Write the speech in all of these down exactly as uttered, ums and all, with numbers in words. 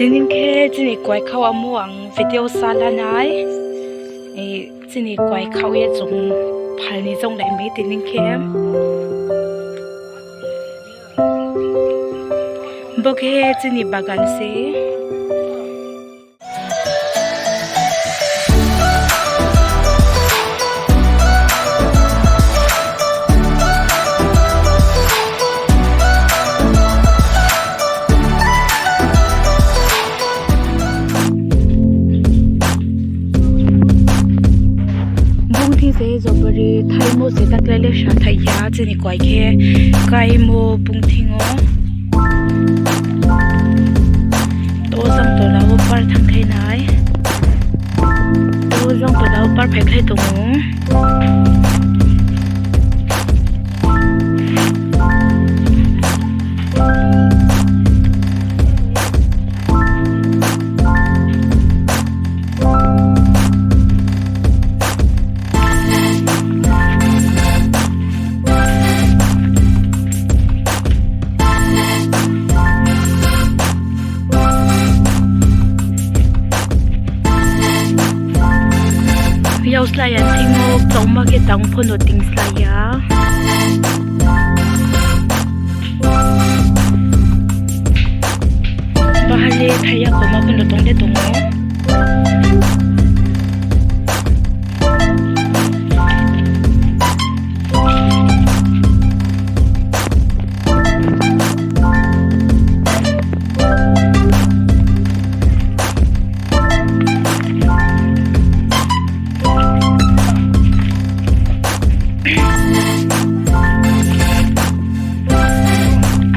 Tini khe chini kuai khau amo ang video sa la nai. Chini kuai khau ye chung phal ni chounglai mi tini khe. Bo khe chini bagan se. Bung thing se jobori thaimo se taklai le sa thai ya, chini kuai khe kaimo bung thing ou. To jang tola wo par thanngkhlai nai. To jang tola wo par phaikhlai tong ou. Yag slái ya thing ou, kchauma khe tang pho no ting slái ya. Bahar le thai ya, koma pho no tong de tong ou.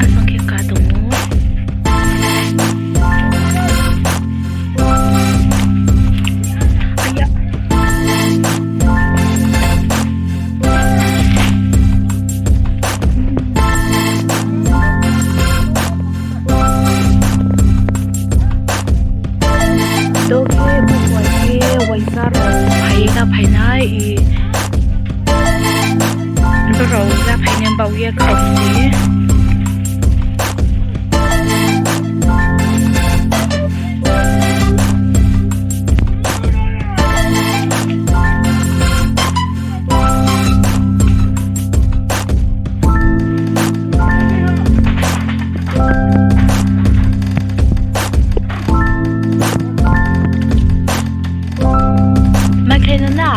Asong khe ka tong ou. Aya. To khe bo kuai khe waisa rao phai na phai nai, brao la phai nai baoh ye khau se. Mai khe no na.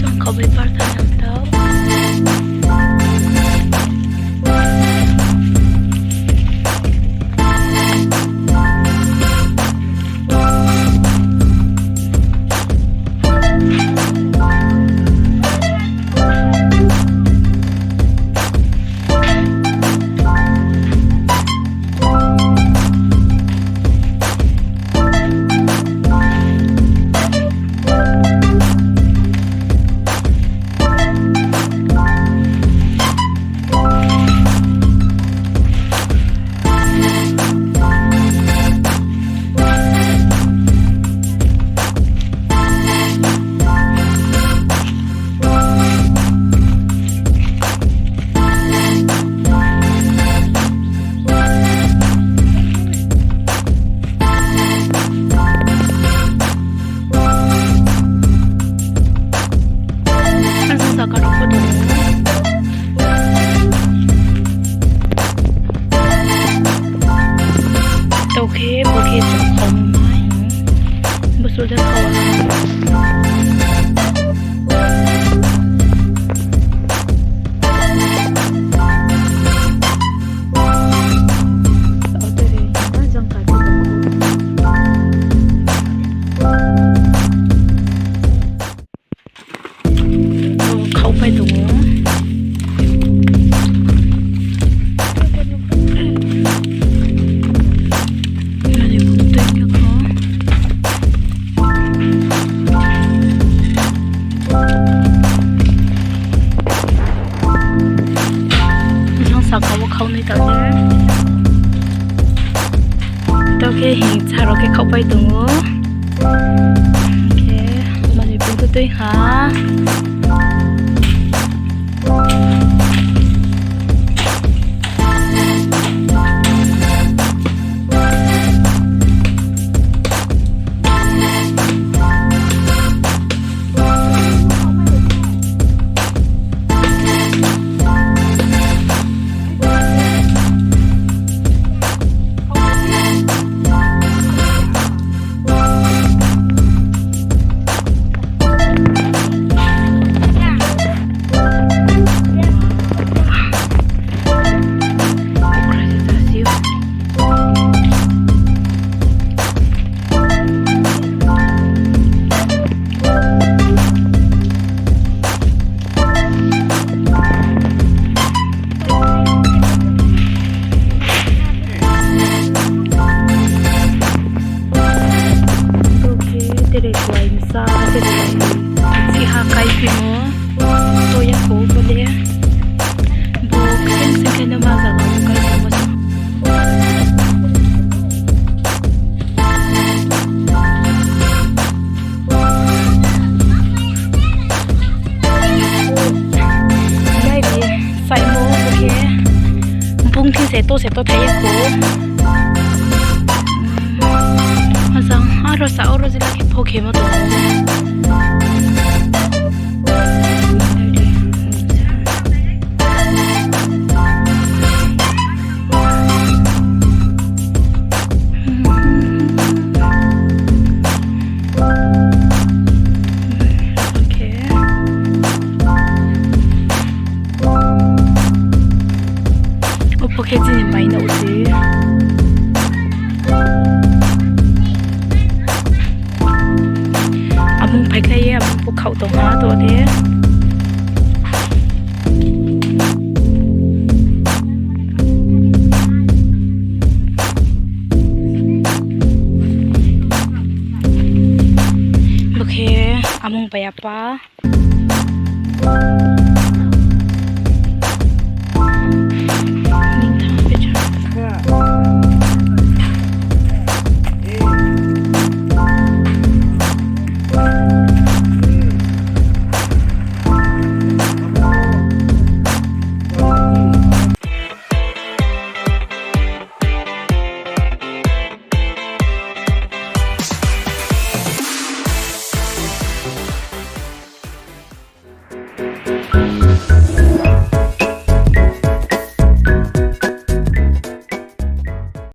Song kau bai par tha nang tau. Ang saka rao pho tong ou. Tao khe bo khe chung kau mai. Bo suda kau. Khaupai tong ou. Taoh khe hing sa rao khe khaohpai tong ou. Khe, mani pung to tui ha. Bo khe tere kuai msa, tere kuai msa ha kaiphimo. To ya kho bo le. Bo khe sing khe no ma zaga bo kaiphimo. Nai di, saimo bo khe. Bung khe se to se to thai ya kho. Ajang, aro sa oro jila khe pho khemo tong. Obo khe chini mai nouh se. Amung phaikhlai ye, amung pho khaoh tong ha, to khe. Bo khe amung bai apa.